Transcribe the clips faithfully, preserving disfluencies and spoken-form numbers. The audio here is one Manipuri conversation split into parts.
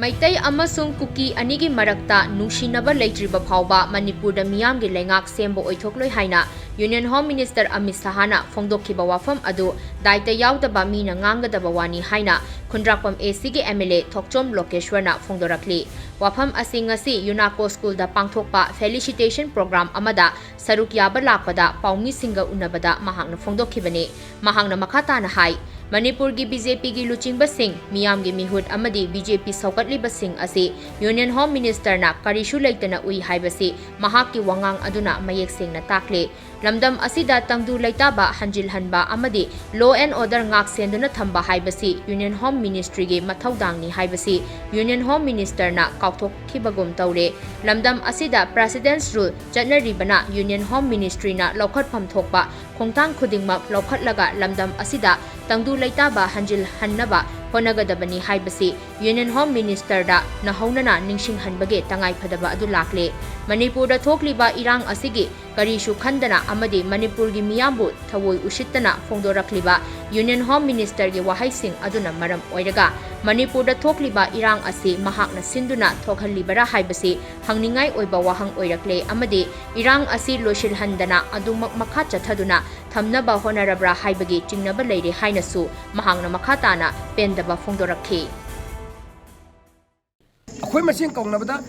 ꯃꯩꯇꯩ ꯑꯃꯁꯨꯡ ꯀꯨꯀꯤ ꯑꯅꯤꯒꯤ ꯃꯔꯛꯇ ꯅꯨꯡꯁꯤꯅꯕ ꯂꯩꯇ꯭ꯔꯤꯕ ꯐꯥꯎꯕ ꯃꯅꯤꯄꯨꯔꯗ ꯃꯤꯌꯥꯝꯒꯤ ꯂꯩꯉꯥꯛ ꯁꯦꯝꯕ ꯑꯣꯏꯊꯣꯛꯂꯣꯏ ꯍꯥꯏꯅ Union Home Minister ꯑꯃꯤꯠ ꯁꯍꯥꯅ ꯐꯣꯡꯗꯣꯛꯈꯤꯕ ꯋꯥꯐꯝ ꯑꯗꯨ ꯗꯥꯏꯇ ꯌꯥꯎꯗꯕ ꯃꯤꯅ ꯉꯥꯡꯒꯗꯕ ꯋꯥꯅꯤ ꯍꯥꯏꯅ ꯈꯨꯟꯗ꯭ꯔꯥꯛꯄꯝ A Cꯒꯤ M L A ꯊꯣꯛꯆꯣꯝ ꯂꯣꯀꯦꯁ꯭ꯋꯔꯅ ꯐꯣꯡꯗꯣꯔꯛꯂꯤ꯫ ꯋꯥꯐꯝ ꯑꯁꯤ ꯉꯁꯤ ꯌꯨꯅꯥꯀꯣ ꯁ꯭ꯀꯨꯜꯗ ꯄꯥꯡꯊꯣꯛꯄ felicitation program ꯑꯃꯗ ꯁꯔꯨꯛ ꯌꯥꯕ ꯂꯥꯛꯄꯗ ꯄꯥꯎꯃꯤꯁꯤꯡꯒ ꯎꯅꯕꯗ ꯃꯍꯥꯛꯅ ꯐꯣꯡꯗꯣꯛꯈꯤꯕꯅꯤ꯫ ꯃꯍꯥꯛꯅ ꯃꯈꯥ ꯇꯥꯅ ꯍꯥꯏ, ꯃꯅꯤꯄꯨꯔꯒꯤ B J Pꯒꯤ ꯂꯨꯆꯤꯡꯕꯁꯤꯡ, ꯃꯤꯌꯥꯝꯒꯤ ꯃꯤꯍꯨꯠ ꯑꯃꯗꯤ B J P ꯁꯧꯒꯠꯂꯤꯕꯁꯤꯡ ꯑꯁꯤ Union Home Ministerꯅ ꯀꯔꯤꯁꯨ ꯂꯩꯇꯅ ꯎꯏ ꯍꯥꯏꯕꯁꯤ ꯃꯍꯥꯛꯀꯤ ꯋꯥꯉꯥꯡ ꯑꯗꯨꯅ ꯃꯌꯦꯛ ꯁꯦꯡꯅ ꯇꯥꯛꯂꯦ꯫ ꯂꯝꯗꯝ ꯑꯁꯤꯗ ꯇꯪꯗꯨ ꯂꯩꯇꯥꯕ ꯍꯟꯖꯤꯜꯍꯟꯕ ꯑꯃꯗꯤ law and order ꯉꯥꯛ ꯁꯦꯟꯗꯨꯅ ꯊꯝꯕ ꯍꯥꯏꯕꯁꯤ Union Home Ministryꯒꯤ ꯃꯊꯧꯗꯥꯡꯅꯤ ꯍꯥꯏꯕꯁꯤ Union Home Ministerꯅ ꯀꯥꯎꯊꯣꯛꯈꯤꯕꯒꯨꯝ ꯇꯧꯔꯦ꯫ ꯂꯝꯗꯝ ꯑꯁꯤꯗ President's Rule ꯆꯠꯅꯔꯤꯕꯅ Union Home Ministryꯅ ꯂꯧꯈꯠꯐꯝ ꯊꯣꯛꯄ ꯈꯣꯡꯊꯥꯡ ꯈꯨꯗꯤꯡꯃꯛ ꯂꯧꯈꯠꯂꯒ ꯂꯝꯗꯝ ꯑꯁꯤꯗ ꯇꯪꯗꯨ ꯂꯩꯇꯥꯕ ꯍꯟꯖꯤꯜꯍꯟꯅꯕ ꯍꯣꯠꯅꯒꯗꯕꯅꯤ ꯍꯥꯏꯕꯁꯤ Union Home Ministerꯗ ꯅꯧꯍꯧꯅꯅ ꯅꯤꯡꯁꯤꯡꯍꯟꯕꯒꯤ ꯇꯉꯥꯏꯐꯗꯕ ꯑꯗꯨ ꯂꯥꯛꯂꯦ꯫ ꯃꯅꯤꯄꯨꯔꯗ ꯊꯣꯛꯂꯤꯕ ꯏꯔꯥꯡ ꯑꯁꯤꯒꯤ ꯀꯔꯤꯁꯨ ꯈꯟꯗꯅ ꯑꯃꯗꯤ ꯃꯅꯤꯄꯨꯔꯒꯤ ꯃꯤꯌꯥꯝꯕꯨ ꯊꯑꯣꯏ ꯎꯁꯤꯠꯇꯅ ꯐꯣꯡꯗꯣꯔꯛꯂꯤꯕ Union Home Ministerꯒꯤ ꯋꯥꯍꯩꯁꯤꯡ ꯑꯗꯨꯅ ꯃꯔꯝ ꯑꯣꯏꯔꯒ ꯃꯅꯤꯄꯨꯔꯗ ꯊꯣꯛꯂꯤꯕ ꯏꯔꯥꯡ ꯑꯁꯤ ꯃꯍꯥꯛꯅ ꯁꯤꯟꯗꯨꯅ ꯊꯣꯛꯍꯜꯂꯤꯕꯔꯥ ꯍꯥꯏꯕꯁꯤ ꯍꯪꯅꯤꯡꯉꯥꯏ ꯑꯣꯏꯕ ꯋꯥꯍꯪ ꯑꯣꯏꯔꯛꯂꯦ ꯑꯃꯗꯤ ꯏꯔꯥꯡ ꯑꯁꯤ ꯂꯣꯏꯁꯤꯜꯍꯟꯗꯅ ꯑꯗꯨꯃꯛ ꯃꯈꯥ ꯆꯠꯊꯗꯨꯅ ꯊꯝꯅꯕ ꯍꯣꯠꯅꯔꯕ꯭ꯔꯥ ꯍꯥꯏꯕꯒꯤ ꯆꯤꯡꯅꯕ ꯂꯩꯔꯦ ꯍꯥꯏꯅꯁꯨ ꯃꯍꯥꯛꯅ ꯃꯈꯥ ꯇꯥꯅ ꯄꯦꯟꯗꯕ ꯐꯣꯡꯗꯣꯔꯛꯈꯤ꯫ ꯑꯩꯈꯣꯏ ꯃꯁꯦꯟ ꯀꯧꯅꯕꯗ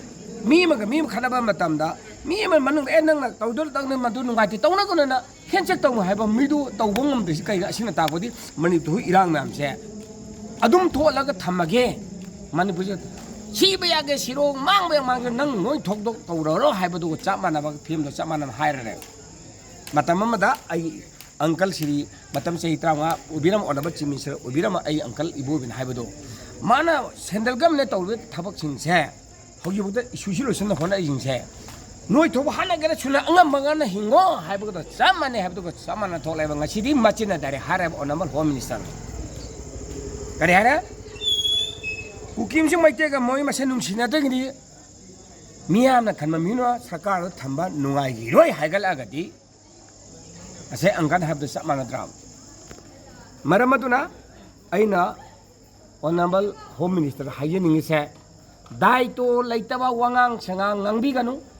ꯃꯤ ꯑꯃꯒ ꯃꯤ ꯑꯃ ꯈꯠꯅꯕ ꯃꯇꯝꯗ ꯃꯤ ꯑꯃ ꯃꯅꯨꯡꯗ, "ꯑꯦ, ꯅꯪꯅ ꯇꯧꯗꯣꯏ ꯇꯧꯅꯤ, ꯃꯗꯨ ꯅꯨꯡꯉꯥꯏꯇꯦ, ꯇꯧꯅꯒꯅꯨꯅ ꯍꯦꯟꯁꯦꯛ ꯇꯧꯅꯨ" ꯍꯥꯏꯕ ꯃꯤꯗꯨ ꯇꯧꯕ ꯉꯝꯗ꯭ꯔꯤꯁꯤ ꯀꯩꯅꯣ? ꯑꯁꯤꯅ ꯇꯥꯛꯄꯗꯤ ꯃꯅꯤꯄꯨꯔ ꯏꯔꯥꯡ ꯃꯌꯥꯝꯁꯦ ꯑꯗꯨꯝ ꯊꯣꯛꯍꯜꯂꯒ ꯊꯝꯃꯒꯦ, ꯃꯅꯤꯄꯨꯔꯁꯦ ꯁꯤꯕ ꯌꯥꯒꯦ, ꯁꯤꯔꯣ, ꯃꯥꯡꯕ ꯌꯥ ꯃꯥꯡꯁꯦ, ꯅꯪ ꯂꯣꯏ ꯊꯣꯛꯇꯣꯛ ꯇꯧꯔꯔꯣ ꯍꯥꯏꯕꯗꯨꯒ ꯆꯞ ꯃꯥꯟꯅꯕ ꯐꯤꯂꯝꯗꯣ ꯆꯞ ꯃꯥꯟꯅꯅ ꯍꯥꯏꯔꯔꯦ꯫ ꯃꯇꯝ ꯑꯃꯗ ꯑꯩ uncle ꯁꯤꯔꯤ ꯃꯇꯝ ꯆꯍꯤ ꯇꯔꯥꯃꯉꯥ ꯑꯣꯏꯕꯤꯔꯝꯕ, honourable chief minister ꯑꯣꯏꯕꯤꯔꯝꯕ ꯑꯩ uncle ꯏꯕꯣꯕꯤꯅ ꯍꯥꯏꯕꯗꯣ, ꯃꯥꯅ central governmentꯅ ꯇꯧꯔꯤꯕ ꯊꯕꯛꯁꯤꯡꯁꯦ ꯍꯧꯖꯤꯛꯐꯥꯎꯗ ꯏꯁꯨ ꯁꯣꯂꯨꯁꯟ ꯍꯣꯠꯅꯔꯤꯁꯤꯡꯁꯦ, ꯅꯣꯏ ꯊꯣꯛꯄ ꯍꯥꯠꯅꯒꯦꯔꯥ ꯁꯨꯅ ꯑꯉꯝꯕ ꯉꯝꯅ ꯍꯤꯡꯉꯣ ꯍꯥꯏꯕꯒ ꯆꯞ ꯃꯥꯟꯅꯩ ꯍꯥꯏꯕꯗꯨꯒ ꯆꯞ ꯃꯥꯟꯅ ꯊꯣꯛꯂꯛꯑꯦꯕ꯫ ꯉꯁꯤꯗꯤ ꯃꯆꯤꯟꯅ direct ꯍꯥꯏꯔꯦꯕ honourable home ministerꯅ꯫ ꯀꯔꯤ ꯍꯥꯏꯔꯦ? ꯀꯨꯀꯤ ꯑꯃꯁꯨꯡ ꯃꯩꯇꯩꯒ ꯃꯣꯏ ꯃꯁꯦꯟ ꯅꯨꯡꯁꯤꯅꯗ꯭ꯔꯒꯗꯤ ꯃꯤꯌꯥꯝꯅ ꯈꯟꯕ ꯃꯤꯅ ꯁꯔꯀꯥꯔꯗ ꯊꯝꯕ ꯅꯨꯡꯉꯥꯏꯈꯤꯔꯣꯏ ꯍꯥꯏꯒꯠꯂꯛꯑꯒꯗꯤ ꯉꯁꯥꯏ uncleꯅ ꯍꯥꯏꯕꯗꯨ ꯆꯞ ꯃꯥꯟꯅꯗ꯭ꯔꯥ? ꯃꯔꯝ ꯑꯗꯨꯅ ꯑꯩꯅ honourable home ministerꯗ ꯍꯥꯏꯖꯅꯤꯡꯉꯤꯁꯦ, ꯗꯥꯏꯇꯣ ꯂꯩꯇꯕ ꯋꯥꯉꯥꯡ ꯁꯉꯥꯡ ꯉꯥꯡꯕꯤꯒꯅꯨ꯫